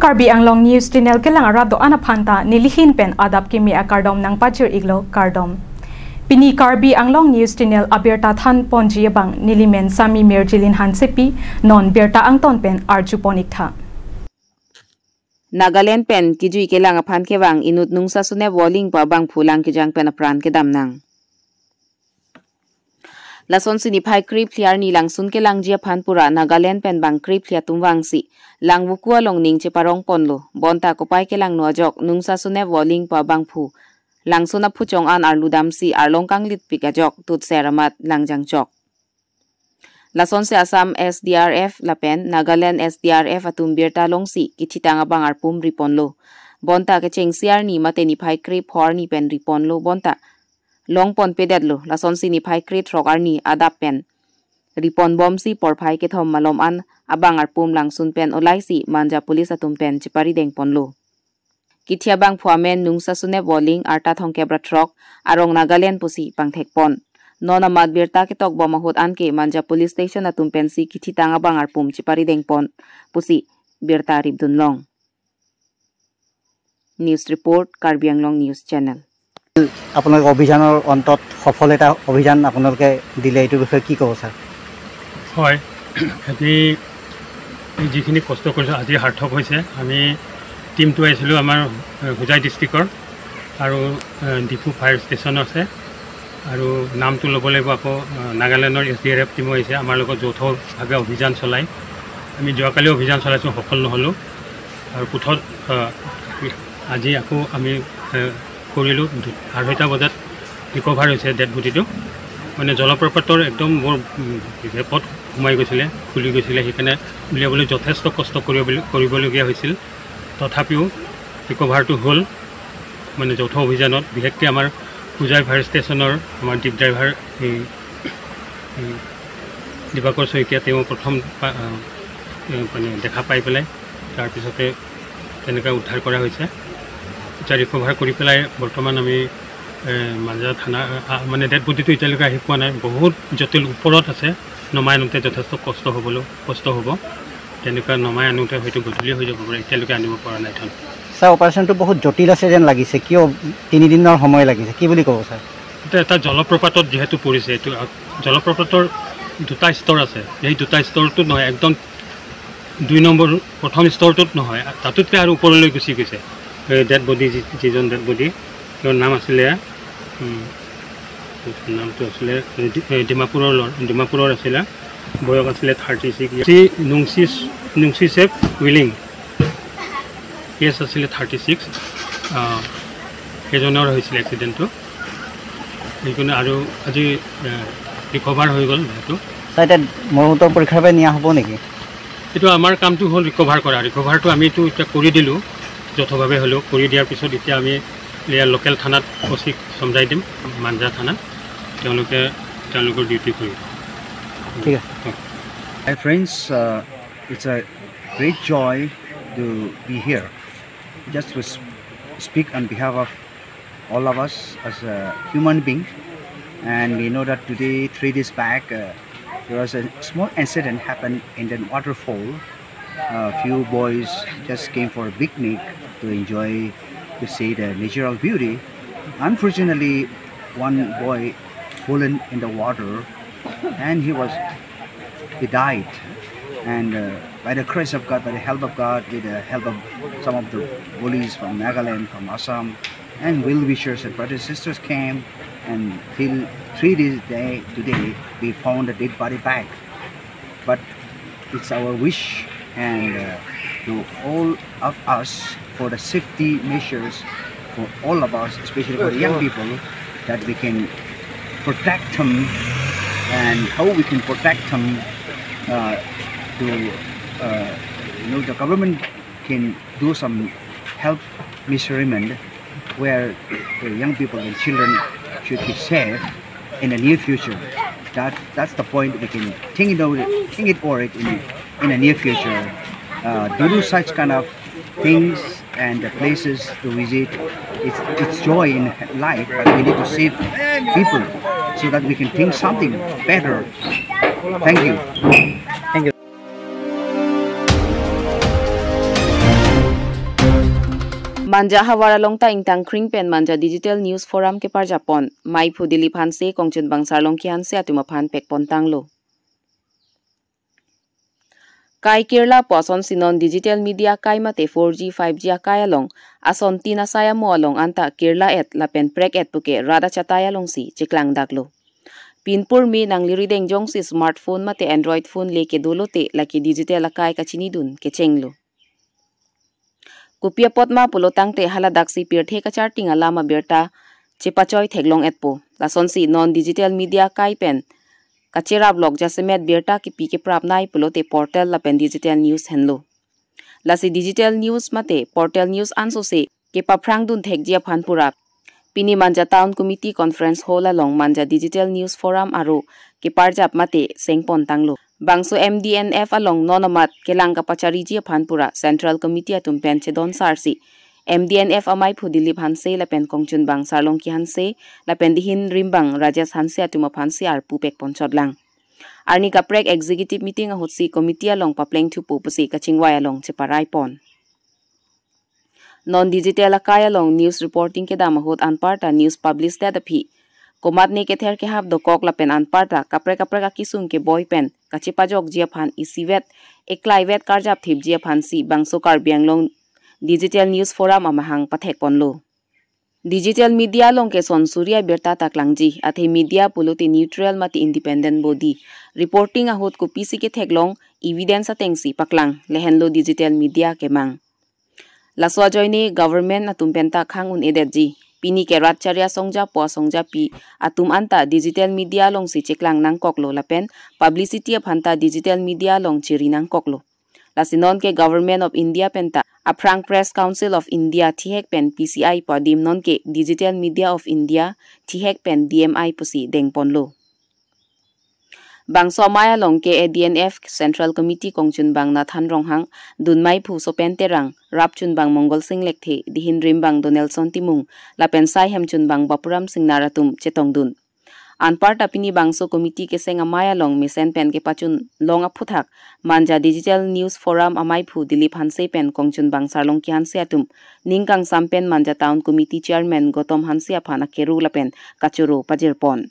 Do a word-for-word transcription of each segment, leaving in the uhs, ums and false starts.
Karbi Anglong News Channel kelang arat do-an aphan ta nelihin pen adap kimi akardom nangpajir-iklo, kardom. Pini Karbi Anglong News Channel abirta thanponji abang nelimen Sami Mirjilin Hansepi, non birta angton pen arjupon-iktha. Nagaland pen kejui kelang aphan kevang inut Nungsasonep Woling pu abangphu lang kejang pen apran kedam nang. Lasonsi niphai krephli arni langsun kelangji aphan pura Nagaland pen bang krephli atum vangsi Langvoku along ning cheparongponlo. Bonta kopai kelangno ajok Nungsasonep Woling pu abangphu langsun aphuchong an arlu damsi arlong kanglitpik ajok tutser amat langjangchok. Lasonsi Assam S D R F lapen Nagaland S D R F atum birta longsi kithitang abang arpum riponlo. Bonta kechengsi arni mate niphai krepho arni pen riponlo, bonta longponpedetlo. Lasonsi niphai krethrok arni adap pen riponbomsi porphai kethom malom an abang arpum langsun pen olaisi Manja Police atum pen cheparidengponlo. Kithi abangphu amen Nungsasonep Woling, arta thomkep ra throk, arong Nagaland pusi pangthekpon. Non amat birta ketokbom ahut anke Manja Police Station atum pensi kithitang abang arpum cheparidengpon pusi birta ripdunlong. News report, Karbi Anglong News Channel. আপোনালোকে অভিযানৰ অন্তত সফল এটা অভিযান আপোনালোকে দিলে, এইটো বিষয়ে কি ক'ব ছাৰ? হয়, আজি এই যিখিনি কষ্ট কৰিছোঁ, আজি সাৰ্থক হৈছে। আমি টিমটো আহিছিলোঁ আমাৰ, এ, হোজাই ডিষ্ট্ৰিক্টৰ আৰু, এ, ডিফু ফায়াৰ ষ্টেচন আছে আৰু নামটো ল'ব লাগিব আকৌ, এ, নাগালেণ্ডৰ S D R F Timo আহিছে। আমাৰ লগত যৌথভাৱে অভিযান চলাই, আমি যোৱাকালি অভিযান চলাইছোঁ, সফল নহ'লোঁ। আৰু পুথৰ, আহ, আজি আকৌ আমি, আহ, কৰিলোঁ। দু-, আঢ়ৈটা বজাত ৰিকভাৰ হৈছে ডেড বডিটো। মানে জলপ্ৰপাতৰ একদম বৰ, উম, ৰেপত সোমাই গৈছিলে, খুলি গৈছিলে, সেইকাৰণে উলিয়াবলৈ যথেষ্ট কষ্ট কৰিবলৈ, কৰিবলগীয়া হৈছিল। তথাপিও ৰিকভাৰটো হ'ল। মানে যৌথ অভিযানত বিশেষকৈ আমাৰ হোজাই ফায়াৰ ষ্টেচনৰ আমাৰ ডিপ ড্ৰাইভাৰ এই, এই দীপাকৰ শইকীয়া, তেওঁ প্ৰথম পা-, আহ, এ, মানে দেখা পাই পেলাই তাৰপিছতে তেনেকৈ উদ্ধাৰ কৰা হৈছে। এতিয়া ৰিকভাৰ কৰি পেলাই বৰ্তমান আমি, এ, মাঞ্জা থানা, আ, মানে ডেড বডিটো এতিয়ালৈকে আহি পোৱা নাই, বহুত জটিল ওপৰত আছে, নমাই আনোতে যথেষ্ট কষ্ট হ'বলৈ, কষ্ট হ'ব। তেনেকুৱা নমাই আনোতে হয়তো গধূলি হৈ যাব পাৰে, এতিয়ালৈকে আনিব পৰা নাই ধন। ছাৰ, অপাৰেশ্যনটো বহুত জটিল আছে যেন লাগিছে, কিয় তিনিদিনৰ সময় লাগিছে, কি বুলি ক'ব ছাৰ? এতিয়া এটা জলপ্ৰপাতত যিহেতু পৰিছে, এইটো আ-, জলপ্ৰপাতৰ দুটা স্তৰ আছে, সেই দুটা স্তৰটোত নহয়, একদম দুই নম্বৰ, প্ৰথম স্তৰটোত নহয়, তাতোতকৈ আৰু ওপৰলৈ গুচি গৈছে। এই ডেড বডি, যি-, যিজন ডেড বডি, তেওঁৰ নাম আছিলে, উম, নামটো আছিলে, এ, ডি-, এ, ডিমাপুৰৰ ল-, ডিমাপুৰৰ আছিলে, বয়স আছিলে থাৰ্টি ছিক্স। শ্ৰী নুংচি, নুংচিচেপ উইলিং, এজ আছিলে থাৰ্টি ছিক্স। আহ, সেইজনৰ হৈছিলে এক্সিডেণ্টটো। সেইকাৰণে আৰু আজি, এ, ৰিকভাৰ হৈ গ'ল দেহটো। ছাৰ, এতিয়া মৰণোত্তৰ পৰীক্ষাৰ বাবে নিয়া হ'ব নেকি? এইটো আমাৰ কামটো হ'ল ৰিকভাৰ কৰা। ৰিকভাৰটো আমিতো এতিয়া কৰি দিলোঁ, যৌথভাৱে হ'লেও কৰি দিয়াৰ পিছত এতিয়া আমি ইয়াৰ লোকেল থানাত অ' চিক চমজাই দিম, মাঞ্জা থানাত। তেওঁলোকে তেওঁলোকৰ ডিউটি কৰিব। ঠিক আছে। Hi friends, uh, it's a great joy to be here. Just to s-, speak on behalf of all of us as a human being, and we know that today, three days back, uh, there was a small incident happened in the waterfall. A few boys just came for a picnic to enjoy, to see the natural beauty. Unfortunately, one boy fallen in the water, and he was, he died. And, uh, by the grace of God, by the help of God, with the help of some of the police from Nagaland, from Assam, and well wishers and brothers and sisters came, and till three days day today, we found the dead body back. But it's our wish and, uh, to all of us for the safety measures for all of us, especially for the young people, that we can protect them, and how we can protect them, uh, to, uh, you know, the government can do some help measurement where the young people and children should be safe in the near future. That, that's the point we can think it over, think it over it in, in the near future. Uh, to do such kind of things and the places to visit, it's, it's joy in life, but we need to save people so that we can think something better. Thank you. Thank you. Manja havar along ta ingtang kring pen Manja Digital News Forum keparjap pon. Maiphu Dilip Hanse, kongchunbang Sarlongki Hanse atum aphan pekpon tanglo. Kai kirla pu asonsi non digital media akai mate four G, five G akai along, ason tin asai amo along anta kirla et lapen prek et puke rat achatai alongsi cheklang daklo. Pinpur me nangli rideng jongsi smartphone mate Android phone le kedo lote lake digital akai kachinidun kechenglo. Kopi apot ma pulo tangte haladaksi pirthe kacharting alam abirta chepachoi theklong etpo. Lasonsi non digital media akai pen kacheraplok jasemet birta kipi keprap nai pulote portal lapen digital news henlo. Lasi digital news mate portal news ansose kepaphrang dun thekji aphan pura pini Manja Town Committee Conference Hall along Manja Digital News Forum aro keparjap mate sengpon tanglo. Bangso M D N F along non amat kelang kapachariji aphan pura Central Committee atum pen chedon sarsi M D N F amaiphu Dilip Hanse lapen kongchunbang Sarlongki Hanse lapen dihin rimbang Rajesh Hanse atum aphansi arpu pekpon chotlang. Arni kaprek executive meeting ahutsi committee along papleng thupo pusi kachingvai along cheparai pon. Non digital akai along news reporting kedam ahut anparta news publish det aphi komatne kether kehap dokok lapen anparta kaprek kaprek akisung keboi pen kachepajokji aphan isivet eklaivet karjap thipji aphansi bangso Karbi Anglong Digital News Forum amahang pathekponlo. Digital media along ke son suri abirta ta klangji, athe media pulote neutral mate independent body. Reporting ahut kopisi ketheklong, evidence atengsi paklang, lahenlo digital media kemang. Laso ajoine government atum penta khang un-edetji. Pini ke rat chari asongja po asongjapi atum anta digital media alongsi cheklang nangkoklo lapen publicity aphanta digital media along chiri nangkoklo. Lasi non ke Government of India penta aphrang Press Council of India thihek pen P C I pu adim non ke Digital Media of India thihek pen D M I pusi dengponlo. Bangso amei along ke A D N F Central Committee kongchunbang Nathan Ronghang, dunmaiphu Sopen Terang, rapchunbang Mongol Sing Lekthe, dihin rimbang Donelson Timung, lapen sai hemchunbang Bapuram Singnar atum chetongdun. Anparta pini bangso committee keseng amei along mesen pen kepachun long aphuthak Manja Digital News Forum amaiphu Dilip Hanse pen kongchunbang Sarlongki Hanse atum ning kangsam pen Manja Town Committee Chairman Gotom Hanse aphan akeru lapen kachoro pajirpon.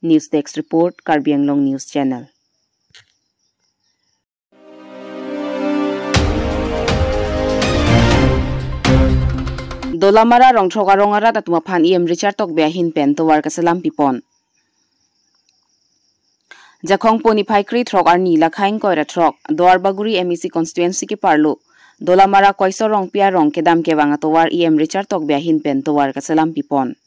News Desk Report, Karbi Anglong News Channel. Dolamara Rongthrok arong arat atum aphan E M Richard Tokbi ahin pen tovar kaselam pipon. Jakhong poni phai krethrok arni lakhaing koira throk Duarbagori M A C constituency keparlo Dolamara Koiso Rongpi arong kedam kevang atovar E M Richard Tokbi ahin pen tovar kaselam pipon.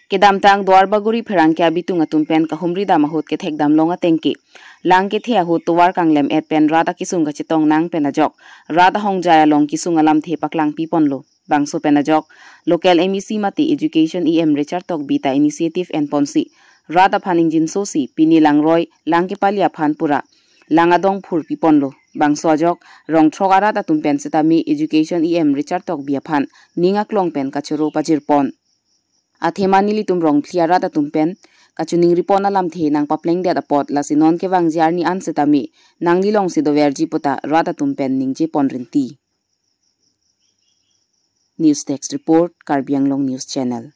Kedamtang Duarbagori pherangke abitung atum pen kahumri dam ahut kethekdam long ateng ke lang kethe ahut tovar kanglem et pen rat akisung kachetong nang pen ajok rat ahongjai along kisung alamthe paklang piponlo. Bangso pen ajok local M A C mate Education E M Richard Tokbi ta initiative enponsi rat aphan ingjinsosi pini langroi lang kepali aphan pura lang adong phur piponlo. Bangso ajok Rongthrok arat atum pen setame Education E M Richard Tokbi aphan ning aklong pen kachoro pajirpon. Athema nelitum Rongphli arat atum pen kachiningri pon alamthe nangpaplengdet apot lasi non kevangji arni an setame nanglilongsi doverji puta rat atum pen ningje pon rinti. News Desk Report, Karbi Anglong News Channel.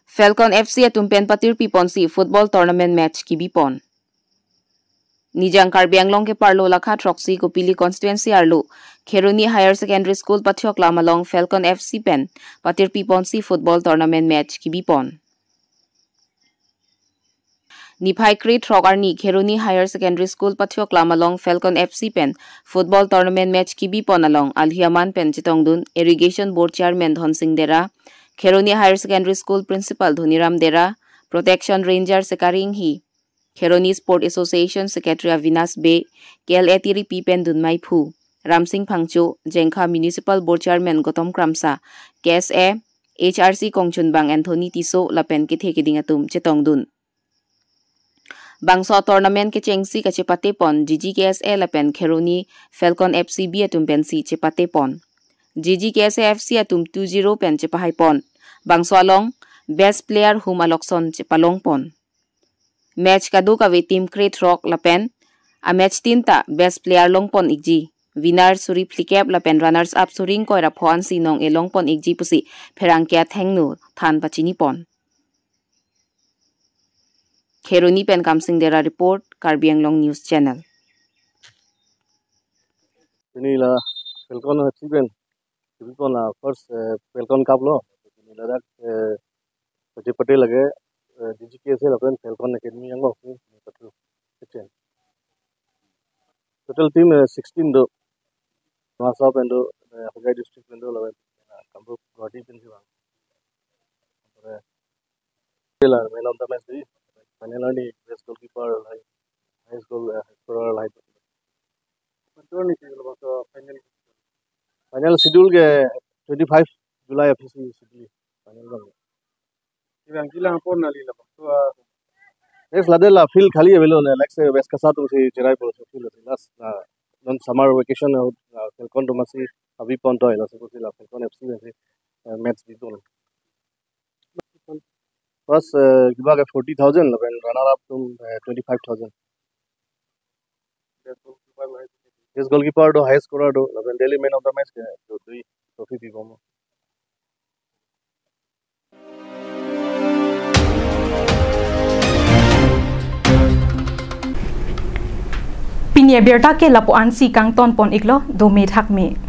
Falcon F C atum pen patirpi ponsi football tournament match kibi pon. Nijang Karbi Anglong keparlo lakha throksi Kopili constituency arlo Kheroni Higher Secondary School pathiok lam along Falcon F C pen patirpi ponsi football tournament match kibi pon. Niphai krethrok arni Kheroni Higher Secondary School pathiok lam along Falcon F C pen football tournament match kibi pon along alhi aman pen chetongdun Irrigation Board Chairman Dhonsing Dera, Kheroni Higher Secondary School Principal Dhoniram Dera, Protection Ranger Sekari Inghi, Kheroni Sport Association Secretary Avinash Bey, K L A tiripi pen dunmaiphu Ramsing Phangcho, Jengkha Municipal Board Chairman Gotom Kramsa, K S A, H R C kongchunbang Anthony Tisso lapen kethe keding atum chetongdun. Bangso tournament kechengsi kachepate pon G G K S A lapen Kheroni Falcon F C B atum pensi chepate pon. G G K S A F C atum two zero pen chepahai pon. Bangso along best player hum alokson chepalongpon. Match kadokave team krethrok lapen amatch tin ta best player longpon-ikji. Winner suri phlikep lapen runners up suri ingkoi ra pho ansi nong-e longpon-ikji pusi pherangke athengno than pachinipon. Kheroni pen Kamsing Dera report, Karbi Anglong News Channel. Pini la Falcon F C pen, F C pen la first, eh, Falcon Cup lo. Pini ladak, eh, pati pati lake, eh, D G K S L lapen Falcon Academy yang lo, pini patu kitchen. Total team, eh, sixteen do. Masa pen do, eh, Hojai district pen do lapen, eh, Kamrup Guwahati pen si bang. Lapen, la man of the match di. Final arni best goalkeeper lahai, highest goal, eh, scorer lahai. Betul ni sih kalau masuk final. Final schedule ke twenty-five July F C schedule final bang. Kibang kilang pon nali la waktu, ah, Yes, lade la field khali avelo ne, like se West Kasa atum si cherai pon so field ase. Last, ah, non summer vacation, ah, ah, Falcon atum si abi pon toilo, so si la Falcon F C si, ah, match di dun. First, ah, kiba ke forty thousand lapen runner up atum, ah, twenty-five thousand. Best goalkeeper do, highest scorer do, lapen daily man of the match ke do, dui trophy pibom. Pini abirta ke lapu-an si kangton pon-iklo, dome thakme.